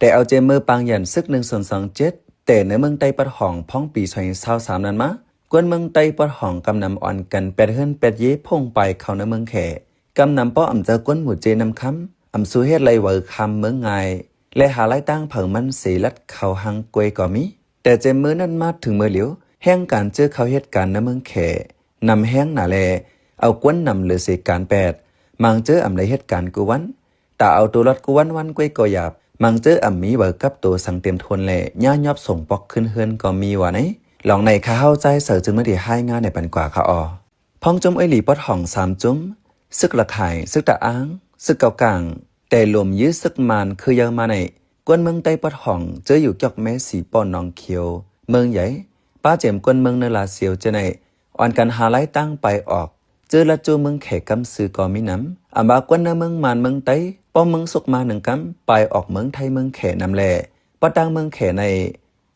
ແຕ່ເອົາເຈມເມີປາງຢັນສຶກໜຶ່ງສູນສອງເຈັດ ແຕ່ໃນເມືອງໃຕ້ປອດຫ້ອງ ພອງປີສອງພັນຊາວສາມນັ້ນມາ ຄົນເມືອງໃຕ້ປອດຫ້ອງກຳນຳອ່ອນກັນແປດເຮືອນແປດເຢ ໂພງປາຍເຂົ້າໃນເມືອງແຂ ກຳນຳເພາະອຳເຈີຄົນໝູ່ເຈນຳຄຳ ອຳຊູເຮັດໄລ່ເຫວີຄຳເມືອງງ່າຍ ແລະ ຫາລາຍຕາງເຜີາມັນເສລັດເຂົ້າຮັງກວຍກໍມີ. ແຕ່ເຈມເມີນັ້ນມາເຖິງເມີຫຼຽວ ແຮງການເຈີເຂົ້າເຮັດການໃນເມືອງແຂ ນຳແຮງໜາແລ ເອົາຄົນນຳເຫຼືອເສການແປດ ມັງເຈີອຳໄດ້ເຮັດການກູ່ວັນ ຕາເອົາໂຕລອດກູ່ວັນວັນກວຍກໍຢາບ ມັງເຈີອຳມີເຫວີກັບໂຕສັງເຕັມທົນແລ ຍາຍອບສົ່ງປອກຂຶ້ນເຮືອນກໍມີວ່າໃນ. ລອງໃນຂ້າເຮົາໃຈເສີຈຶ່ງມາທີ່ຮາຍງານໃນປັນກວ່າຄະອໍ. ພອງຈຸ້ມເອີຍຫຼີປອດຫ້ອງສາມຈຸ້ມ ຊຶກລະຂ່າຍ ຊຶກຕະອາງ ຊຶກເກົາກາງ ແຕ່ລົມຢື້ຊຶກມານຄືເຢີມາໃນ ກວນເມືອງໃຕ້ປອດຫ້ອງ ເຈີຢູ່ຈອກແມ່ສີປ້ອນໜອງຂຽວ ເມືອງໃຫຍ່ ປ້າເຈມກວນເມືອງເນີລາຊຽວເຈີໃນ ອ່ອນກັນຫາລາຍຕາງປາຍອອກ ເຈີລັດຈູເມືອງແຂກຳຊື່ກໍມີນຳ ອຳວ່າກວນເນີເມືອງມານເມືອງໃຕ້ ປ້ອມເມືອງສຸກມາໜຶ່ງກຳ ປາຍອອກເມືອງໄທເມືອງແຂນຳແລ ປອດຕ່າງເມືອງແຂໃນ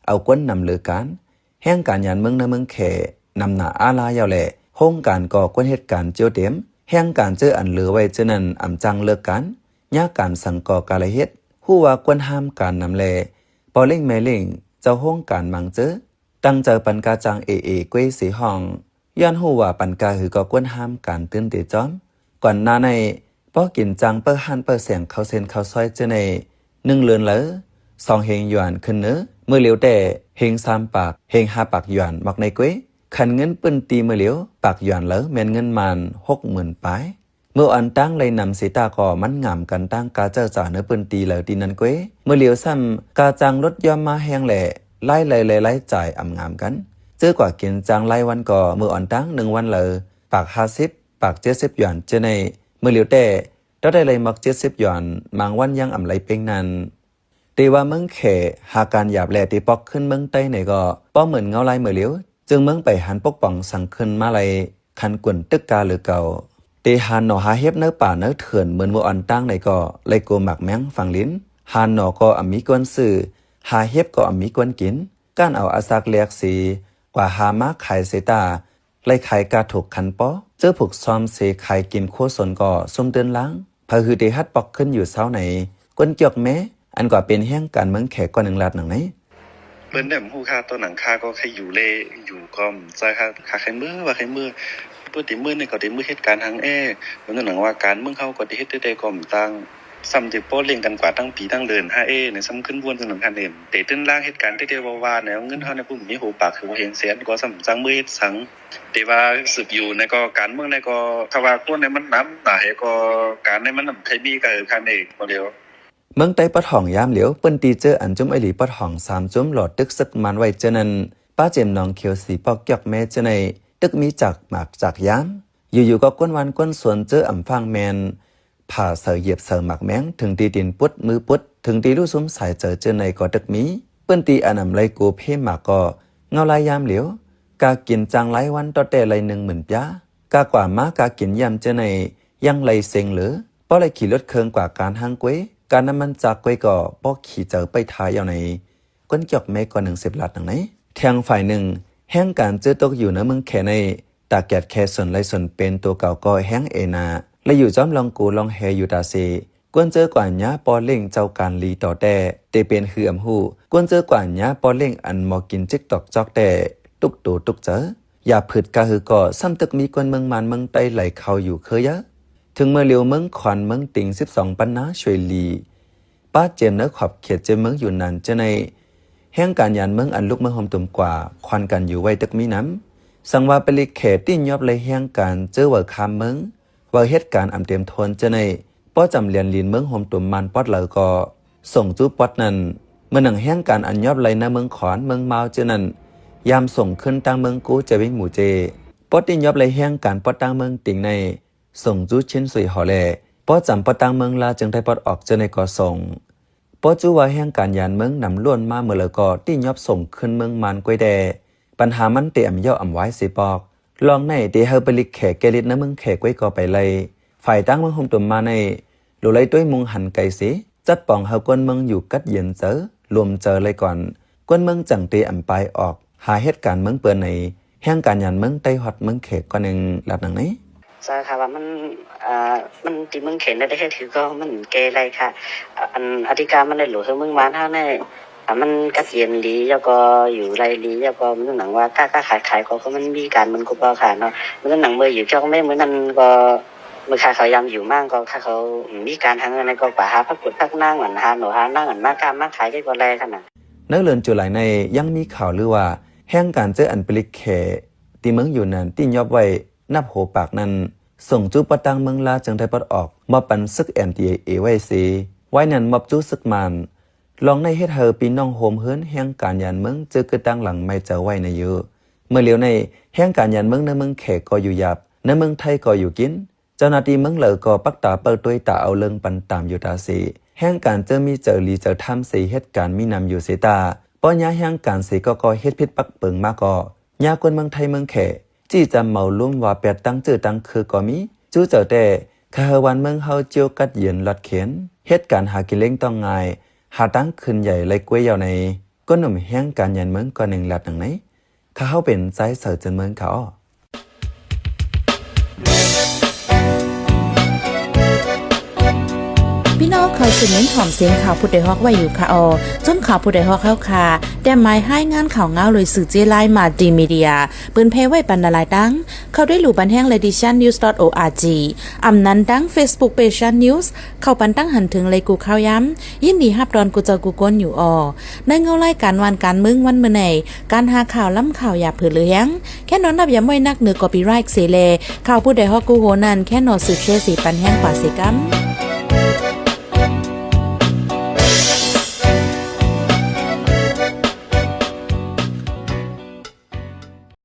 ເອົາກວນນຳເລີການ ແຮງການຍານເມືອງໃນເມືອງແຂ ນຳໜາອາລາຍາວແລ ໂຮງການກໍກວນເຮັດການເຈີເຕັມ ແຮງການເຈີອັນເລີໄວ້ເຈີນັ້ນອຳຈັ່ງເລີກການ ຍາການສັງກໍກາລະເຮັດ ຮູ້ວ່າກວນຫ້າມການນຳແລ ພໍ່ເລ້ງແມ່ເລ້ງ ເຈົ້າໂຮງການມັງເຈີ ຕັ້ງໃຈປັນກາຈ້າງເອເອກວຍເສຫ້ອງ ຍ້ອນຮູ້ວ່າປັນກາຫືກໍກວນຫ້າມການຕື່ນເຕຈອມ ກ່ອນໜ້າໃນ ພໍກິນຈ້າງເປີຮ້ານເປີແສງເຂົ້າເສັ້ນເຂົ້າຊອຍເຈີໃນ ໜຶ່ງເດືອນລະ ສອງເຮງຢວນຂຶ້ນເນີ ເມີຫຼຽວແຕ່ເຮງສາມປາກ ເຮງຫ້າປາກຢວນ ໝອກໃນກວຍ ຄັນເງິນປຶ້ນຕີເມີຫຼຽວ ປາກຢວນລະແມ່ນເງິນມານຫົກໝື່ນປາຍ ເມີອອນຕາງໄລ່ນຳເສຕາກໍມັນງາມກັນຕາງກາເຈີຈາເນີປຶ້ນຕີລະຕີນັ້ນກວຍ ເມີຫຼຽວຊ້ຳກາຈ້າງລົດຍ່ອມມາແຮງແລ ລາຍໄລ່ແລລາຍຈ່າຍອຳງາມກັນ ເຈີກວ່າກິນຈ້າງລາຍວັນກໍເມີອອນຕາງໜຶ່ງວັນລະ ປາກຫ້າສິບ ປາກເຈັດສິບຢວນເຈີໃນ ເມີຫຼຽວແຕ່ ຕໍ່ໄດ້ໄລ່ໝອກເຈັດສິບຢວນ ບາງວັນຍັງອຳໄລ່ເປັງນັ້ນ ເຕວ່າເມືອງແຂ ຫາການຫຍາບແລເຕປອກຂຶ້ນເມືອງໃຕ້ໃນກໍ ປ້ອມເໝືອນເງົາລາຍເມີຫຼຽວ ຈຶ່ງເມືອງໄປຫັນປົກປ້ອງສັງຂຶ້ນມາໄລ່ ຄັນກວນຕຶກກາເຫຼືອເກົ່າ ເຕຫາໜໍ່ຫາເຫັບເນີປ່າເນີເຖື່ອນເໝືອນເມືອອນຕາງໃນກໍ ໄລ່ໂກໝາກແມງຝັງລິນ ຫາໜໍ່ກໍອຳມີກວນຊື້ ຫາເຫັບກໍອຳມີກວນກິນ ການເອົາອາສາກແລກສີ ກວ່າຫາມາຂາຍເສຕາ ໄລ່ຂາຍກາຖືກຄັນປໍ ເຈີຜູກຊອມເສຂາຍກິນຄົວຊົນກໍຊຸມຕື່ນລ້າງ ເຜື່ອເຮົເຕຮັດປອກຂຶ້ນຢູ່ເຊົ້າໃນ ກົນຈອກແມ້ ອັນກວ່າເປັນແຮງການເມືອງແຂກວ່າໜຶ່ງລາດໜັງໃນ ເພິ່ນແດ່ຮູ້ຄ່າ ຕອນໜັງຄ່າກໍໃຄຢູ່ເລ ຢູ່ກໍໃຈຄ່າ ຄ່າໃຄເມືອວ່າໃຄເມືອ ເພິ່ນເຕເມືອນີ້ກໍເຕເມືອເຮັດການທາງແອ ເພິ່ນໜັງວ່າການເມືອງເຮົາກໍເຕເຮັດແຕ່ກໍຕ່າງ ຊ້ຳເຕປ້ອເລັ່ງກັນກວ່າທັງປີທັງເດີນ ຫາເອໃນຊ້ຳຂຶ້ນວນຈັ່ງນັ້ນຫັ້ນເອ ເຕຕື່ນລ້າງເຮັດການແຕ່ແຕ່ວ່າວ່າແນວເງິນເຮົາໃນຜູ້ມີຫົວປາກຄືບໍ່ເຫັນແສນກໍຊ້ຳຈັ່ງເມືອເຮັດສັງ ເຕວ່າສືບຢູ່ໃນກໍການເມືອງໃນກໍ ຖ້າວ່າຄົນໃນມັນນຳໜາເຮກໍການໃນມັນນຳໃຄມີກໍເອີຄັນເອບໍ່ແລ້ວ ເມືອງໃຕ້ປະທ້ອງຍາມຫຼຽວ ເປີ້ນຕີເຈີອັນຈຸ້ມເອີຍຫຼີປະທ້ອງສາມຈຸ້ມຫຼໍ່ຕຶກຊຶກມານໄວ້ເຈີນັ້ນ ປ້າເຈມໜອງຂຽວສີປອກຈອກແມ້ເຈີໃນ ຕຶກມີຈາກໝາກຈາກຍາມ ຢູ່ໆກໍກົນວັນກົນສວນເຈີອຳຟາງແມ່ນ ຜາເສີຢຽບເສີໝາກແມງ ເຖິງຕີຕີນປຸດມືປຸດ ເຖິງຕີຮູ້ຊຸມສາຍເຈີເຈີໃນກໍຕຶກມີ ເປີ້ນຕີອັນອຳໄລໂກເພໝາກກໍ ເງົາລາຍຍາມຫຼຽວ ກາກິນຈ້າງລາຍວັນຕໍ່ແຕ່ໄລໜຶ່ງໝື່ນປາຍ ກາກວ່າມາກາກິນຢ້ຳເຈີໃນ ຍັງໄລເຊັງເລີ ພໍໄລຂີ່ລົດເຄື່ອງກວ່າການຫ້າງກວຍ ການນ້ຳມັນຈາກກວຍກໍພໍຂີ່ເຈີໄປທ່າຢາວໃນ ກົນຈອກແມ້ກໍໜຶ່ງສິບລັດໜັງໃນ ແທງຝ່າຍໜຶ່ງ ແຮງການເຈີຕົກຢູ່ໃນເມືອງແຂໃນ ຕາແກດແຄສົນໄລສົນເປັນຕົວເກົ່າກໍແຮງເອນາ ແລະ ຢູ່ຈອມລອງກູລອງແຮຢູ່ຕາເຊ ກວນເຈີກວ່າຍາປໍເລັ່ງເຈົ້າການລີຕໍ່ແຕ່ ເຕເປັນຄືອຳຮູ້ ກວນເຈີກວ່າຍາປໍເລັ່ງອັນໝໍກິນຈິກຕອກຈອກແຕ່ ຕຸກໂຕຕຸກເຈີ ຢາຜືດກາຫືກໍຊ້ຳຕຶກມີກວນເມືອງມານເມືອງໃຕ້ໄຫຼເຂົ້າຢູ່ເຄີຍເຢີ ເຖິງເມື່ອລຽວເມືອງຂອນເມືອງຕິງສິບສອງປັນນາຊ່ວຍຫຼີ ປະເຈມໃນຂອບເຂດເຈມເມືອງຢູ່ນານເຈີໃນ ແຮງການຍານເມືອງອັນລຸກເມືອງໂຮມຕຸມກວ່າ ຄວັນກັນຢູ່ໄວ້ຕຶກມີນຳ ສັງວ່າປະລິກແຂຕິຍອບໄລແຮງການເຈີເຫວີຄາມເມືອງ ເຫວີເຮັດການອຳເຕັມໂທນເຈີໃນ ປ້ອຈຳລຽນລີນເມືອງໂຮມຕຸມມານປອດເລີກໍ ສົ່ງຈູປອດນັ້ນ ເມື່ອໜັງແຮງການອັນຍອບໄລນາເມືອງຂອນເມືອງມາວເຈີນັ້ນ ຍາມສົ່ງຂຶ້ນຕ່າງເມືອງກູເຈວິງໝູເຈ ປ້ອຕິຍອບໄລແຮງການປອດຕ່າງເມືອງຕິງໃນ ສົ່ງຈູຊິນສຸຍຫໍແລ ປ້ອຈຳປອດຕ່າງເມືອງລາຈຶ່ງໄດ້ປອດອອກເຈີໃນກໍສົ່ງ ປ້ອຈູວ່າແຮງການຍານເມືອງນຳລ້ວນມາເມື່ອເລີກໍຕິຍອບສົ່ງຂຶ້ນເມືອງມານກວຍແດ່ ບັນຫາມັນເຕອຳເຍົາອຳວາຍເສປອກ ລອງໃນເຕໃຫ້ປະລິກແຂແກ່ລິດນາເມືອງແຂກວຍກໍໄປໄລ ຝ່າຍຕ່າງເມືອງໂຮມຕຸມມາໃນ ໂລໄລຕົວມຸງຫັນໄກເສ ຈັດປອງເຮົາກວນເມືອງຢູ່ກັດເຢັນເຈີ ລວມເຈີໄລກ່ອນ ກວນເມືອງຈັ່ງເຕອຳປາຍອອກ ຫາເຮັດການເມືອງເປິນໃນ ແຮງການຍານເມືອງໃຕ້ຮອດເມືອງແຂກວ່າໜຶ່ງລາດໜັງໃນ ເຈົ້າ ຂ້າວ່າມັນ ເອີ ມັນທີ່ເມືອງເຂດໄດ້ເຮັດຄືເກົ່າ ມັນແກ້ໄລຄ່ະ. ອັນອະທິການມັນໄດ້ຫຼູກໃຫ້ເມືອງບ້ານເຮົານີ້ ເອີ ມັນກັດເຢັນດີ ແລ້ວກໍຢູ່ໄລດີ ແລ້ວກໍມັນໜັງວ່າຄ້າໆຂາຍໆ ກໍຄືມັນມີການເໝືອນກູເກົ່າຄ່ະເນາະ. ມັນໜັງເມື່ອຢູ່ຈອກແມ່ມື້ນັ້ນກໍ ເມື່ອຂ້າເຂົາຍາມຢູ່ມາກໍ ຂ້າເຂົາມີການທາງນັ້ນ ກໍໄປຫາພັກກຸດພັກນາງ ອັນຫາໜໍຫານາງ ອັນມາຄ້າມາຂາຍກໍໄດ້ຂະໜາດ. ໃນເດືອນຈູລາຍນີ້ ຍັງມີຂ່າວລືວ່າ ແຮງການເຈີອັນຜະລິດແຂ້ທີ່ເມືອງຢູ່ນັ້ນ ທີ່ຍອບໄວ້ ນັບໂຫປາກນັ້ນ ສົ່ງຈູ່ປະທານເມືອງລາວ ເຈີງໄທປອດອອກ ມອບປັນສຶກ ເອັມດີເອເອ ໄວ້ເສ ວາຍນັ້ນມອບຈູ່ສຶກມ່ານ. ລອງໄດ້ເຮັດໃຫ້ພີ່ນ້ອງໂຮມເຮືອນແຮງການຍານເມືອງ ເຈີກຶດຕັ້ງຫຼັງໄມ້ເຈົ້າໄວ້ນະເຍ. ເມື່ອຫຼຽວນີ້ ແຮງການຍານເມືອງໃນເມືອງແຂກກໍຢູ່ຢາບ, ໃນເມືອງໄທກໍຢູ່ກິນ. ເຈົ້າໜ້າທີ່ເມືອງເລີກໍປັກຕາເປີດຕົວຕາເອົາເລື່ອງປັນຕາມຢູ່ຕາເສ. ແຮງການເຈີມີເຈີລີເຈີທຳເສ ເຮັດການມີນຳຢູ່ເສຕາ ເພາະຍາແຮງການເສກໍກໍເຮັດຜິດປັກເປິງມາກໍ ຍາຄົນເມືອງໄທເມືອງແຂ ຈີ້ຈຳເໝົາລວມວ່າແປດຕັ້ງຈື່ຕັ້ງຄືກໍມີ. ຈູ້ເຈົ້າແຕ່ ຂ້າເຮີວ່ານເມືອງເຮົາຈຽວກັດເຢັນລອດແຂນ ເຮັດການຫາກິນລ້ຽງຕ້ອງງ່າຍ ຫາຕັງຂຶ້ນໃຫຍ່ໄລ່ກວຍຢາວໃນ ຄົນໜຸ່ມແຮງການຍານເມືອງກໍໜຶ່ງລັດໜັງໃນ. ຂ້າເຮົາເປັນຊາຍເສີເຈີນເມືອງເຂົາ. ພີ່ນ້ອງເຂົ້າສູ່ເມັນຖອມສຽງຂ່າວຜູ້ດອຍຮອກໄວ້ຢູ່ຄ່ະອໍ. ຈຸ້ມຂ່າວຜູ້ດອຍຮອກເຮົາຄ່ະ ແຕ້ມໝາຍຮາຍງານຂ່າວງາວໂດຍສື່ເຈ້ລາຍ Multimedia ເປີນແຜ່ໄວ້ປັນຫຼາຍໆຕັ້ງ. ເຂົ້າດ້ວຍຫຼູ່ບັນແຮງ Ladyshan News dot org ອຳນັ້ນດັ່ງ Facebook Page Shan News ເຂົ້າປັນຕັ້ງຫັນເຖິງໄລກູ່ຂ່າວຍາມ. ຍິນດີຮັບຕ້ອນກູ່ເຈົ້າກູ່ຄົນຢູ່ອໍ. ໃນເງົາລາຍການບ້ານການເມືອງວັນມື້ໃນ ການຫາຂ່າວລ້ຳຂ່າວຢ່າເຜີເຫຼືອແຮງ ແຄ່ນອນນັບຢາມໄວ້ນັກເໜືອ copyright ເສແລ. ຂ່າວຜູ້ດອຍຮອກກູ່ໂຮນັ້ນ ແຄ່ນອນສືບແຊເສປັນແຮງກວ່າເສກຳ.